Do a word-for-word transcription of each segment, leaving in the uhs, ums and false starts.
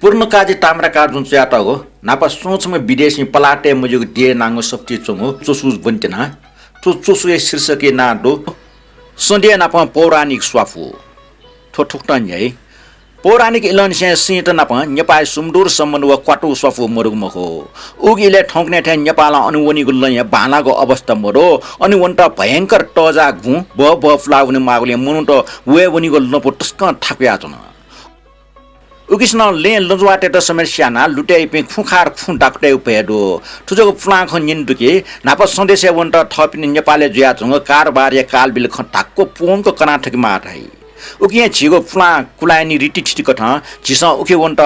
पूर्णकाजी ताम्राकारजुं च्वयातःगु न्हापा स्वंछम्ह विदेशीं पलाः तये मज्यूगु देय् नांगु सफुतिइ च्वंगु च्वसु ब्वनेत्यना। थ्व च्वसुया शीर्षकया नां दु सन्देह नापं पौराणिक स्वापू। थ्व थुकथं न्ह्याइ। पौराणिक इलंनिसें सिंहत नाप नेपाःया सुमधुर सम्बन्ध व क्वातुगु स्वापू मदुगु मखु। उगु इलय् थौंकन्हय् थें नेपालं अन वनीगु लँया बांलाःगु अवस्था मदु। अन वनेत भयंकर तःजाः गुँ बहबह पुलाः वनेमाःगुलिं मनूत वये वनीगु लँपु तसकं थाकुयाच्वन। उकिसनं लँय् लँजुवातय्त समेत स्यानाः लुतय् इपिं खुँखार खुँ दाखुँतय् उपय् दु। थुजक पुलां खँ न्यने दु कि न्हापा स्वदेशय् वनेत थःपिनि नेपालय् जुयाच्वंगु कारबारया कालबिल खँ धाक्व प्वंक कना थकेमाः धाइ। उकिं झीगु पुलां कुलायनी रीतिथिति कथं झीसं उखे वनेत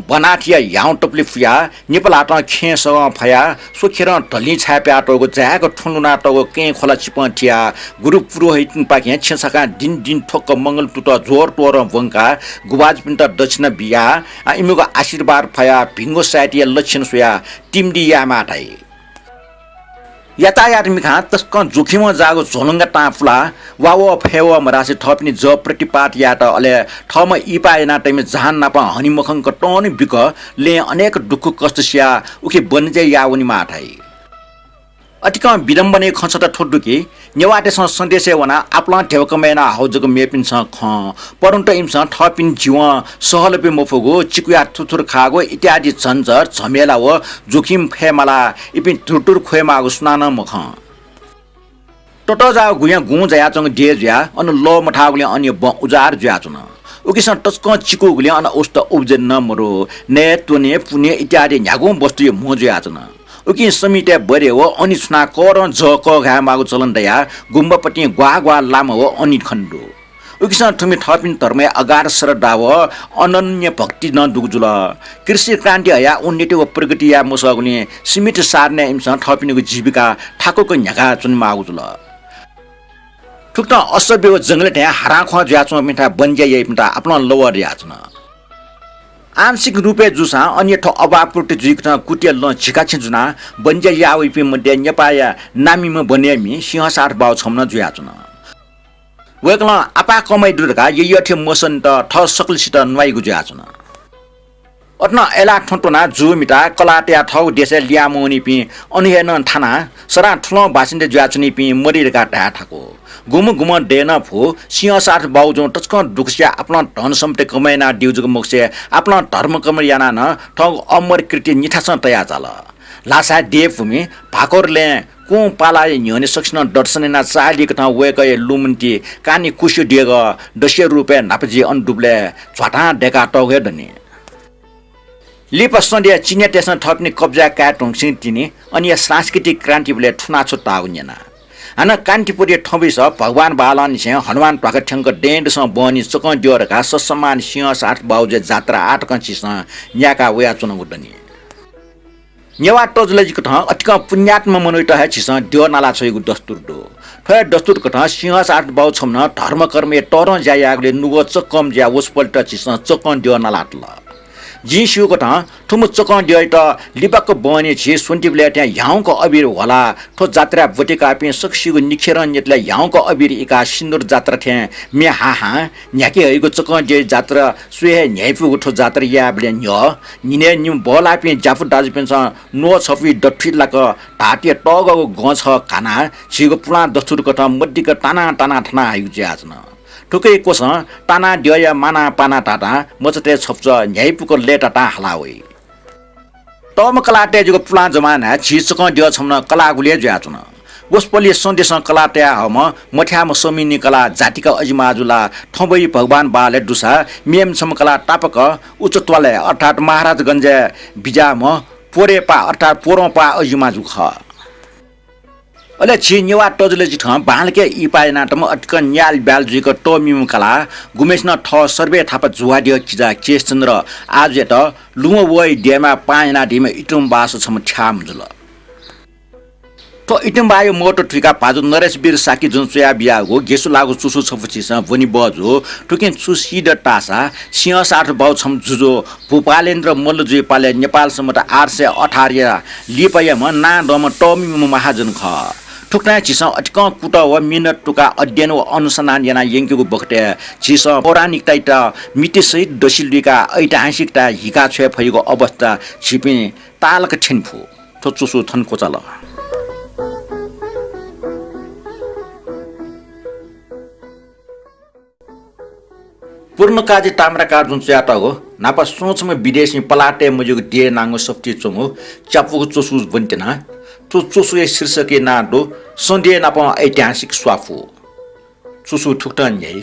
बनाथिया ह्याउँ तपुलि पुयाः नेपालहातं खेँ सगं फयाः स्वखेरं धलिं छाय् प्यातःगु जाय्क थुं लुनातःगु कँय् ख्वला चिपं थियाः गुरु पुरोहितपाखें छेँ छकां दिं दिं थ्वक्क मंगलतुत ज्वरतोरं ब्वंकाः गुभाजुपिन्त दक्षिणा बियाः, आ, इमिगु आशीर्वाद फयाः भिंगु साइतिया लक्षण स्वयाः तिमिदी यायेमाः धाइ। यातायात मिखां तसकं जोखिमं जाःगु झ्वलंगा तां पुलाः वा व फय् व मधासे थःपिनि जः प्रतिपात यायेत अले थःम्हं इहिपाः यानातःमि जहान नाप हनेमखंक तःन्हु बिक लँय् अनेक दुःख कष्ट सियाः उखे बन्हज्या याः वनेमाः धाइ। अतिकं विडम्बनया खँ छता थ्व दु कि नेवाःतय्सं स्वदेशय् वनाः आपालं ध्यबा कमय् यानाः हाउ जक मेपिन्सं खं। परन्तु इमिसं थःपिनि जीवन सहल बी मफुगु चिकुया थुथुर खाःगु इत्यादि झन्झट झमेला व जोखिम फयेमालाः इपिं धुरधुर ख्वयेमाःगु सुनानं मखं। ततःजाःगु गुँया गुँ जायाच्वंगु देय् जुयाः अन लः मथाःगुलिं अनया बँ उजार जुयाच्वन। उकिसं तसकं चिकूगुलिं अन औषध औषधि नं मदु। नये, त्वने, पुने इत्यादि न्ह्यागुं वस्तुया म्हो जुयाच्वन। उकिं समितय् बरे व अनि छुनाः करं जः कःघायेमाःगु चलन दयाः गुम्बापतिं ग्वाः ग्वाः लामा व अनि खने दु। उकिसं थुमि थःपिनि धर्मय् अगाध श्रद्धा व अनन्य भक्ति नं दुगु जुल। कृषि क्रान्ति हयाः उन्नति व प्रगति याये मसःगुलिं सीमित साधनय् इमिसं थःपिनिगु जीविका थाकुक न्ह्याकाच्वनेमाःगु जुल। थुकथं असभ्य व जंगलय् थें हारांख्वाः जुयाच्वंपिन्थाय् बन्हज्या याइपिन्त आपालं लवः दयाच्वन। आंशिक रूपय् जूसां अनिया थ्व अभावपूर्ति जुइकथं कुतिया लँ झिकाछिं जुनाः बन्हज्या याः वइपिं मध्ये नेपाःया नामिम्ह बन्हय्मि सिंहसार्थ बाहु छम्ह नं जुयाच्वन। वय्कलं आपाः कमाइ दु धकाः यःयःथें मसःनेत थः सकलसित न्वाइगु जुयाच्वन। अथे नं अय्लाः थ्वँ त्वनाः जू मिताः कलाः तयाः थःगु देशय् लिहां मवनीपिं अन हे नं थानाः सदां थुलं बासिन्दा जुयाच्वनीपिं मदइ धकाः धाये थाकु। गुम्ह गुम्ह दय् नं फु। सिंहसार्थ बाहुजुं तसकं दुःख सियाः आपालं धन सम्पत्ति कमय् यानादीगु जक मखुसें आपालं धर्मकर्म यानाः नं थःगु अमर कीर्ति निथासं तयाः चाल। ल्हासाय् देय् पुमि भाकोरलँय् कुं पालाःया न्ह्यःने सकसिनं दर्शन यानाः चाःहिली कथं वय्कःया लुमन्ति कानी कुस्यु देगः दस्यु रूपय् न्हापा जि अन दुबलय् झ्वातां दय्कातःगु हे दनि। लिपा सन्ध्याय् चिनियातय्सं थःपिनि कब्जाय् काये धुंकूसिं तिनि अनिया सांस्कृतिक क्रान्तिबलय् थुनाछ्व ताःगु न्यना। हानं कान्तिपुरया थ्वबुइस भगवान बालंनिसें हनुमान ध्वाखा थ्यंक दँय्दसं बहनी चकं द्यः धकाः ससम्मान सिंहसार्थ बाहुजुया जात्रा आःतकं झीसं न्यायेका वयाच्वनागु दनि। नेवाः तजुलजि कथं अतिकं पुण्यात्मा मनूत हे झीसं द्यः नाला छ्वइगु दस्तुर दु। थ्व हे दस्तुर कथं सिंहसार्थ बाहु छम्हं धर्मकर्मया तःधं ज्या यायेगुलिं नुगः चक्कं ज्या वसपोलत झीसं चक्कं द्यः नालातल। जिं स्यूकथं थुम्ह चक्कं द्यःयात लिबाक्क बहनी झी स्वन्तिबलय् थें ह्याउँक अबिर ह्वलाः थ्व जात्राय् ब्वति काःपिं सकसिगु निखेरं न्यतलय् ह्याउँक अबिर इकाः सिन्दुर जात्रा थें म्ये हाहां न्ह्याके हइगु चक्कं द्यःया जात्रा स्वये हे न्ह्याइपुगु थ्व जात्रा यायेबलय् न्ह्यः न्हिनय् निम्ह बहलाःपिं ज्यापु दाजुपिन्सं न्वः छपुइ दथुइ लाक धाःथें तःगःगु गं छः कानाः झीगु पुलां दस्तुर कथं मदिक्क तानां तानां थना हइगु जुयाच्वन। थुकिया क्वसं तानां द्यःया मानां पानां तातां मचातय् छपुचः न्ह्याइपुक लय्तातां हाला वइ। तःम्ह कलाःतय् जूगु पुलां जमानाय् झी चक्कं द्यः छम्हं कलाः गुलि हे जुयाच्वन। वसपोलया सन्देसं कलाः तयाहःम्ह मथ्याःम्ह समिनि कलाः जातिका अजिमाजु ला थ्वबुइ भगवान बालय् दुसा मेम्ह छम्ह कलाः तापाक उच्च त्वालय् अर्थात् महाराजगञ्जय् बिज्याःम्ह पोरेपाः अर्थात् पोरोंपाः अजिमाजु खः। अले झी नेवाः तजुलजि थन बांलाक इहिपाः यानातःम्ह अतिकं न्याल ब्याल जुइक तःमिम्ह कलाः गुम्हय्सिनं थः सर्वय् थापा जुवाद्यः किजा केशचन्द्र आजुयात लुमं वइ द्यःमाय् पाहां यानादीम्ह इतुम्बास छम्ह थ्याःम्ह जुल। थ्व इतुम्बाया महत्व थुइकाः भाजु नरेशवीर शाक्यजुं च्वया बियागु गेसुलाःगु च्वसु छपु झीसं ब्वने बहःजू। थुकिं छु सीदत धाःसा सिंहसार्थ बाहु छम्ह जुजु भूपालेन्द्र मल्लजुया पालय् नेपाल सम्बत आठ सय अठारया लिपायाम्ह नांदंम्ह तःमिम्ह महाजन खः। थुकथं झीसं अतिकं कुतः व मेहनत तुकाः अध्ययन व अनुसन्धान यानाः यंकेगु बखतय् झीसं पौराणिकतायात मितिसहित दसि लुइकाः ऐतिहासिकता हिका छ्वये फइगु अवस्था झीपिं ताःलाक थ्यने फु। थ्व च्वसु थन क्वचाल। पूर्णकाजी ताम्राकारजुं च्वयातःगु न्हापा स्वंछम्ह विदेशीं पलाः तये मज्यूगु देय् नांगु सफुतिइ च्वंगु च्यापुगु च्वसु ब्वनेत्यना। थ्व च्वसुया शीर्षकया नां दु सँ देय् नाप ऐतिहासिक स्वापू। च्वसु थुकथं न्ह्याइ।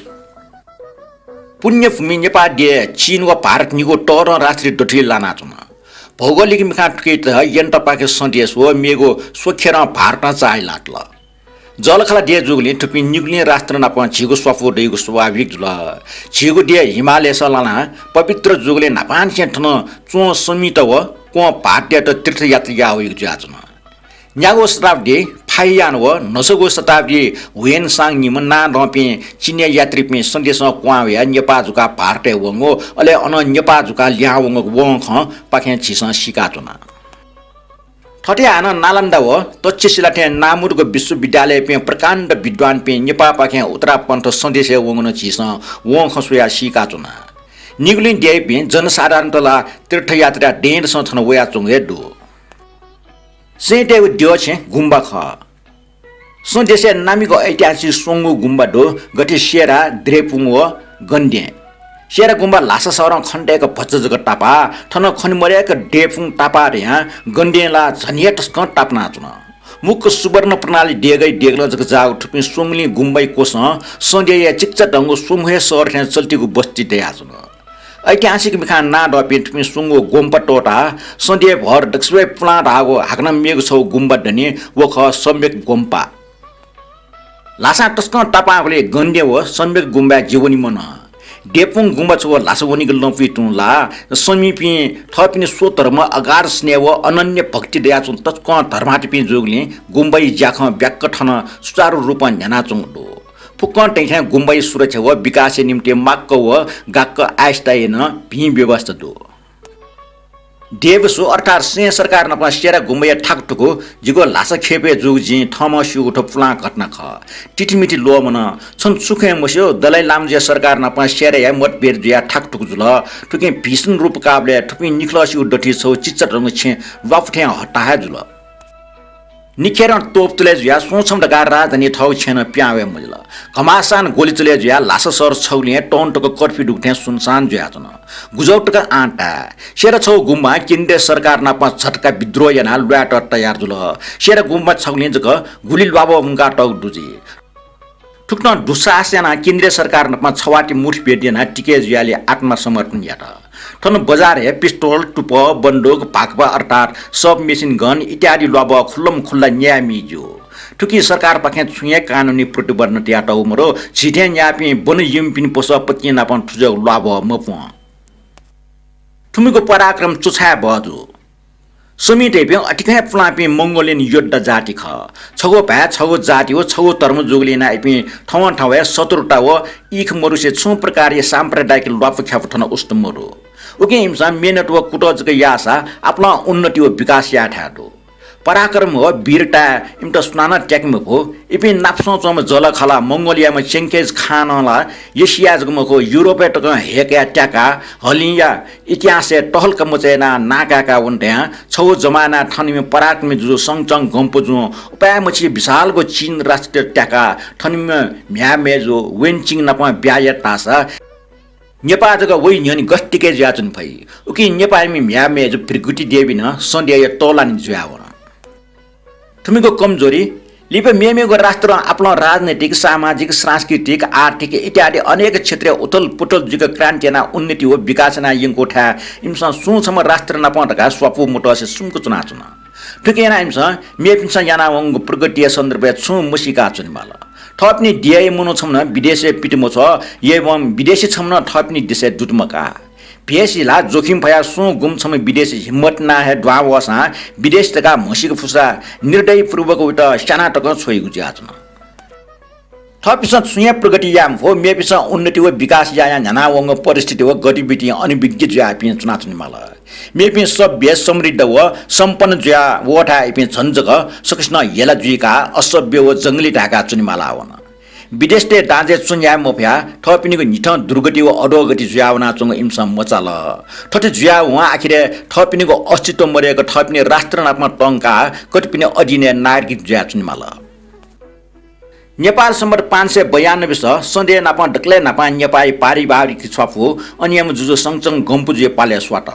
पुण्यभूमि नेपाः देय् चीन व भारत निगू तःधं राष्ट्रिय दथुइ लानाच्वन। भौगोलिक मिखां थुकियात यन्त्रपाखे सँ देश व मेगु स्वखेरं भारतं चाःहिलातल। जःलाखःला देय् जूगुलिं थुपिं निगुलिं राष्ट्र नाप झीगु स्वापू दइगु स्वाभाविक जुल। झीगु देय् हिमालयस लानाः पवित्र जूगुलिं न्हापांनिसें थन च्वं समीत व क्वं भारतीयत तीर्थयात्रा याः वइगु जुयाच्वन। न्यागू शताब्दी फाहियान व न्हसगू शताब्दी ह्वेनसाङ निम्ह नांदंपिं चिनियाँ यात्रीपिं सन्देशं क्वहां वयाः नेपाः जुकाः भारतय् वंगु, अले अनं नेपाः जुकाः लिहां वंगु वंखँ पाखें झीसं सीकाच्वना। थथे हानं नालन्दा व तक्षशिला थें नांमुदुगु विश्वविद्यालयपिं प्रकाण्ड विद्वानपिं नेपाःपाखें उत्तरापन्थ सन्देशय् वंगु नं झीसं वंखँ स्वयाः सीकाच्वना। निगुलिं देय्‌पिं जनसाधारणत ला तीर्थयात्रा दँय्‌दसं थन वयाच्वंगु हे दु। सँ देय्‌गु द्यःछेँ गुम्बा खः। सँ देशय् नामिक ऐतिहासिक स्वंगू गुम्बा दु, गथे सेरा, द्रेपुङ व गन्दें। सेरा गुम्बा ल्हासा शहरं खनेदय्‌क भचा जक तापाः, थन खनेमदय्‌क द्रेपुङ तापाः धयां गन्दें ला झन हे तसकं तापानाच्वन। मुक्क सुवर्ण प्रणाली देगःया देगलं जक जाःगु थुपिं स्वंगुलिं गुम्बाया क्वसं सँ देय्‌या चिकिचा धंगु स्वंगू हे शहर थें चल्तिगु बस्ती दयाच्वन। ऐतिहासिक मिखां नांदंपिं थुपिं स्वंगू ग्वम्पा त्वःताः सँ देय् भर दक्वसिबय् पुलां धाःगु हाकनं मेगु छगू गुम्बा दनि, व खः सम्यक ग्वम्पा। ल्हासां तसकं तापांगुलिं गन्दें व सम्यक गुम्बाय् जि वनेमाः। द्रेपुङ गुम्बा छगू ल्हासा वनीगु लँपुइ तुं ला समीपिं थःपिनि स्वधर्म, अगाध स्नेह व अनन्य भक्ति दयाच्वंगु तसकं धर्मात्मापिं जूगुलिं गुम्बाया ज्याखँ ब्याक्क थन सुचारु रूपं न्ह्यानाच्वंगु दु। फुक्कं थें गुम्बाया सुरक्षा व विकासया निंतिं माक्क व गाक्क आयस्ताया नं भिं व्यवस्था दु। देवसु अर्थात् सँ देय् सरकार नाप सेरा गुम्बाया थाकुथुकु जिगु ल्हासा खेपय् जूगु जिं थःम्हं स्यूगु थ्व पुलां घटना खः। तिथिमिथि ल्वःमन। छन्त छु खँ मस्यू, दलाइ लामाजुया सरकार नाप सेराया मतभेद जुयाः थाकुथुकु जुल। थुकिं भीषण रूप काःबलय् थुपिं निखलःसिगु दथुइ छगू चिकिचा धंगु छेँ ल्वापु थें हताः हे जुल। निखेरं तोप चले जुयाः स्वंछम्ह धकाः राजधानी थःगु छेँनं पिहां वये मजिल। घमासान गोली चले जुयाः ल्हासा शहर छगुलिं तःन्हु तक कर्फ्यू दुगु थें सुनसान जुयाच्वन। गुजब तक आँट ताये। सेरा छगू गुम्बां केन्द्रीय सरकार नाप झट्का विद्रोह यानाः ल्वायेत तयार जुल। सेरा गुम्बा छगुलिं जक गुलि ल्वाभः मुंकातःगु दु जुइ। थुकथं दुस्साहस यानाः केन्द्रीय सरकार नाप छवाति मुठभेड यानाः टिके जुयाः लि आत्मसमर्पण यात। थन बजारय् पिस्तोल, तुपः, बन्दुक, भाकपा अर्थात् submachine gun इत्यादि ल्वाभः खुल्लमखुल्ला न्याये मी ज्यू। थुकिं सरकारपाखें छुं हे कानुनी प्रतिबन्ध तयातःगु मदु। झी थें न्याःपिं वन यंपिनि पशुपतिं नाप थुजक ल्वाभः मपुं। थुमिगु पराक्रम च्वछाये बहःजू। समी धइपिं अतिकं हे पुलांपिं Mongolian योद्धा जाति खः। छगू भाय्, छगू जाति व छगू धर्म जूगुलिं यानाः इपिं थवंथवय् शत्रुता व ईख मदुसे छुं प्रकारया साम्प्रदायिक ल्वापुख्यापु थन उस्त मदु। उकिं इमिसं मेहनत व कुतः जक याःसा आपालं उन्नति व विकास यायेथाय् दु। पराक्रम व वीरताय् इमित सुनानं त्याके मफु। इपिं नापसं च्वंम्ह जःलाखःला मंगोलियाम्ह चेंगिज खानं ला एसियाय् जक मखु, युरोपय् तकं हय्‌कयाः त्याकाः हलिंया इतिहासय् तःलाक मचायानाः नां काय्‌का वन धयां छगू जमानाय् थनिम्ह पराक्रमी जुजु संचङ गम्पजुं उपाय्‌मछि विशालगु चिन राष्ट्रयात त्याकाः थनिम्ह म्ह्याय् मय्‌जु वेनचिङ नाप ब्याहा यात धाःसा नेपाः जक वइ न्ह्यःने गथे टिके जुयाच्वने फइ? उकिं नेपाःमि म्ह्याय् मय्‌जु भृगुटी देवीनं सँ देय्‌या तःलानि जुयावन। थुमिगु कमजोरी, लिपा मेमेगु राष्ट्रं आपालं राजनैतिक, सामाजिक, सांस्कृतिक, आर्थिक इत्यादि अनेक क्षेत्रय् उथलपुथल जुइक क्रान्ति यानाः उन्नति व विकास याना यंकूथाय् इमिसं सुं छम्ह राष्ट्र नाप धकाः स्वापू मतसे सुम्क च्वनाच्वन। थुकिं यानाः इमिसं मेपिन्सं यानावंगु प्रगतिया सन्दर्भय् छुं मसीका च्वनेमाल। थःपिनि देय्‌या मनू छम्ह नं विदेशय् पित मछ्वः, एवं विदेशी छम्ह नं थःपिनि देशय् दुत मकाः। भेषी ला जोखिम फयाः सुं गुम्ह छम्ह विदेशी हिम्मत यानाः हे दुहां वःसां विदेशी धकाः म्हसीक फुसा निर्दयपूर्वक वइत स्याना तकं छ्वइगु जुयाच्वन। थःपिन्सं छुं हे प्रगति याये मफु, मेपिन्सं उन्नति व विकास यायां न्ह्यानावंगु परिस्थिति व गतिविधिं अनभिज्ञ जुयाः इपिं च्वनाच्वनेमाल। मेपिं सभ्य, समृद्ध व सम्पन्न जुयाः वःथाय् इपिं झन जक सकसिनं हेला जुइकाः असभ्य व जंगली धाय्काः च्वनेमालावन। विदेशतय् दाँजय् च्वने याये मफयाः थःपिनिगु न्हिथं दुर्गति व अधोगति जुयाः वनाच्वंगु इमिसं मचाल। थथे जुयाः वं आखिरय् थःपिनिगु अस्तित्व मदय्क थःपिनि राष्ट्र नाप तंकाः कतिपिनि अधीनय् नागरिक जुयाः च्वनेमाल। नेपाल सम्बत पाँच सय बयानब्बे स सन्देह नाप दकलय् न्हापां नेपाःया पारिवारिक छ्वापु अनियम जुजु संचङ गम्पुजुया पालय् स्वात।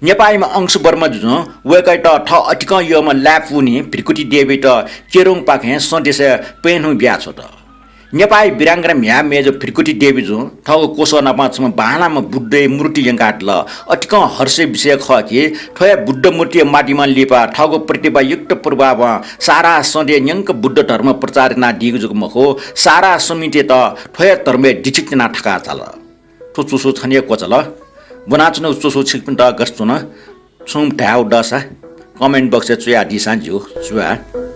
नेपाःयाम्ह अंशुवर्मा जुजुं वय्कःयात थः अतिकं यःम्ह लाय् पूनि भृकुटी देवीयात केरुङपाखें सन्देशय् प्यन्हु बियाछ्वत। नेपाःया वीरांगना म्ह्याय् मय्जु भृकुटी देवीजुं थःगु क्वसः नाप छम्ह बांलाम्ह बुद्धया मूर्ति यंकादिल। अतिकं हर्षया विषय खः कि थ्व हे बुद्ध मूर्तिया माध्यमं लिपा थःगु प्रतिभायुक्त प्रभावं सारा सन्देह न्यंक बुद्ध धर्म प्रचार यानादीगु जक मखु, सारा समितियात थ्व हे धर्मय् दीक्षित याना थकाः झाल। थ्व च्वसु थन हे क्वचाल। ब्वनाच्वनागु च्वसु छिकपिन्त गथे च्वन? छुं धायेगु दःसा comment box-य् च्वयादीसां ज्यू। सुभाय्।